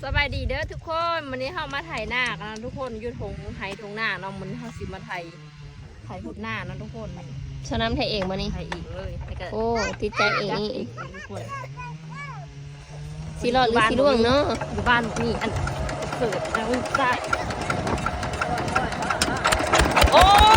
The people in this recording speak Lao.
ສະບາຍດີເດີທຸກຄົນ ມື້ນີ້ເຮົາມາໄຖນາກັນເນາະທຸກຄົນ ຢູ່ທົ່ງໄຮ່ທົ່ງນາເນາະ ມື້ນີ້ເຮົາຊິມາໄຖ ໄຖພຸດນາເນາະທຸກຄົນ ສາວນ້ຳໄຖເອງບໍ່ນີ້ ໄຖເອງເລີຍ ແລ້ວກໍ ໂອ້ ຕິດໃຈເອງອີກ ເອງທຸກຄົນ ຊິລອດຫຼືຊິລ່ວງເນາະ ຢູ່ບ້ານມີອັນເກີດນາງວິຊາ ໂອ້